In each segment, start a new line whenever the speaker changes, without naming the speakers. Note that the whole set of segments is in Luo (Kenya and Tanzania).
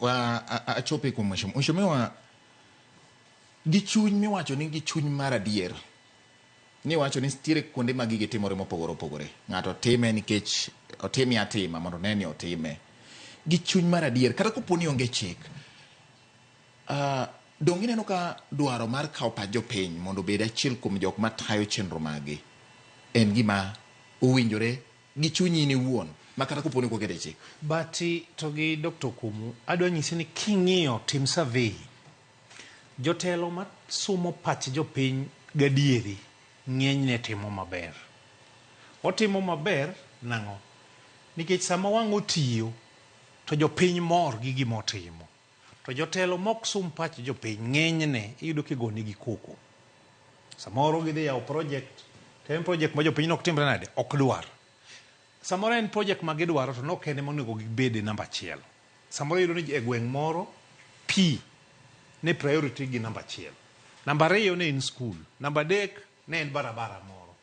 Achope kuom mheshimiwa. Mheshimiwa, gi chuny miwacho ni gi chuny mar adier, niwacho ni nitiere kuonde ma gigi timore mopogore opogore. Ng'ato time nikech otime atima mondo one ni otime. Gi chuny mar adier, kata kopo ni onge chik, donge ineno ka dwaro mar kawo pach jopiny mondo obed achiel kuom jok matayo chenro maggi en gima owinjore gi chunyi in iwuon ma kata kopo ni ok okete chik?
But to gi Dr. Okumu, adwa nyisi ni king'iyo tim survey, jotelo masumo pach jopiny gadieri ng'enyne timo maber. Otimo maber nang'o? Nikech sama wang' otiyo to jopiny mor gi gima otimo. To jotelo mok sum pach jopiny ng'enyne iyudo kigonegi koko. Samoro gidhi yawo project to en project ma jopiny nok timre nade? Ok dwar. Samoro en project ma gidwaro to nok en ema onego gibede namba achiel. Samoro iyudo ni e gweng' moro pi ne priority gi namba achiel. Namba ariyo ne en skul. Namba adek ne en barabara moro.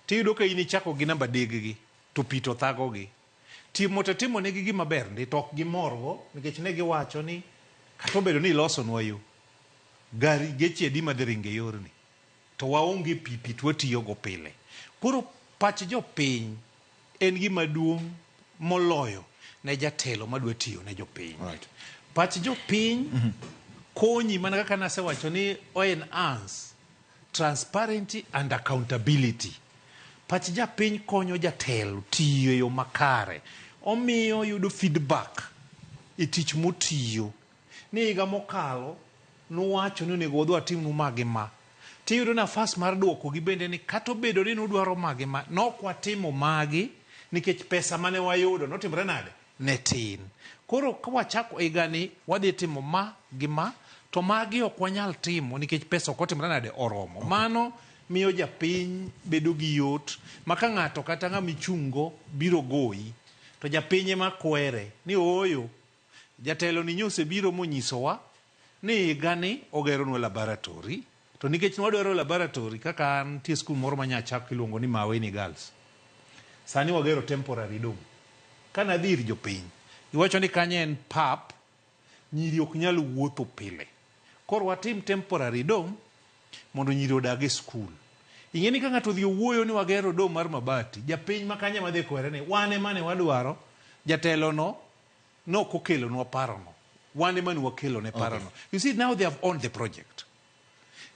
Tiyudo ka in ichako gi namba adek gi to pi to thago gi. Timo to timo negi gima ber ndi to ok gimorgo nikech ne giwacho ni kata obedo ni ilosonwa yo, gari geche adi madhi ringo e yorni to waonge pi, pi to watiyogo pile. Koro pach jopiny en gima duong' moloyo ne jatelo madwa tiyo ne jopiny. Pach jopiny konyi mana kaka nasewacho ni o enhance transparency and accountability. Pach japiny konyo jatelo tiyo e yo makare. Omiyo yudo feedback e tich motiyo. Ni higa mokalo nuwacho ni onego wadhi watimnu ma gi ma. Tiyudo nafas mar duoko gi bende ni kata obedo ni nudwaro ma gi ma, nok watimo magi nikech pesa mane wayudo notimre nade? Ne tin. Koro ka wachako higani wadhi timo ma gi ma, to magi ok wanyal timo nikech pesa ok otimre nade? Oromo. Mano miyo japiny bedo gi yot ma ka ng'ato kata ng'ama ichung' go biro goyi, to japiny ema kwere ni ooyo, jatelo ni nyosebiro monyisowa ni higani ogeronwa laboratory, to nikech nwadwaro laboratory kaka an nitie skul moro ma Nyachak iluongo ni Maweni Girls. Sani wagero temporary dome. Kane adhi ir jopiny, giwacho ni kanyo en pap, nyiri ok nyal wuotho pile. Koro watim temporary dome mondo nyiri odag e skul. Ing'e ni ka ng'ato odhi owuoyo ni wagero dome mar mabati, japiny ma kanyo ema dhi kwere ni wan ema ne wadwaro, jatelo no nok okelonwa parono. Wan ema ne wakelone parono. You see, now they have owned the project.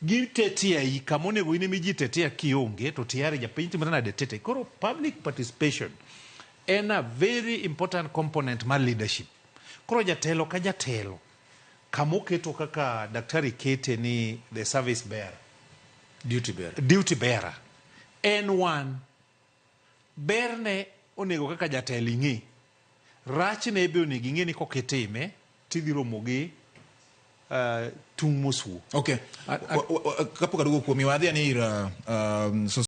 Gitetea i kama onego in ema iji tetea kionge to tayari japiny timre nade tete. Koro public participation en a very important component mar leadership. Koro jatelo ka jatelo kama oketo kaka daktari kete ni the service bearer.
Duty bearer.
Duty bearer. En one. Berne onego kaka jatelo ing'e. Rachne be onego ing'e ni kokitime tidhi romo gi tung' mosuo.
Okay. Kapok aduogo kuomi, wadhi ane ir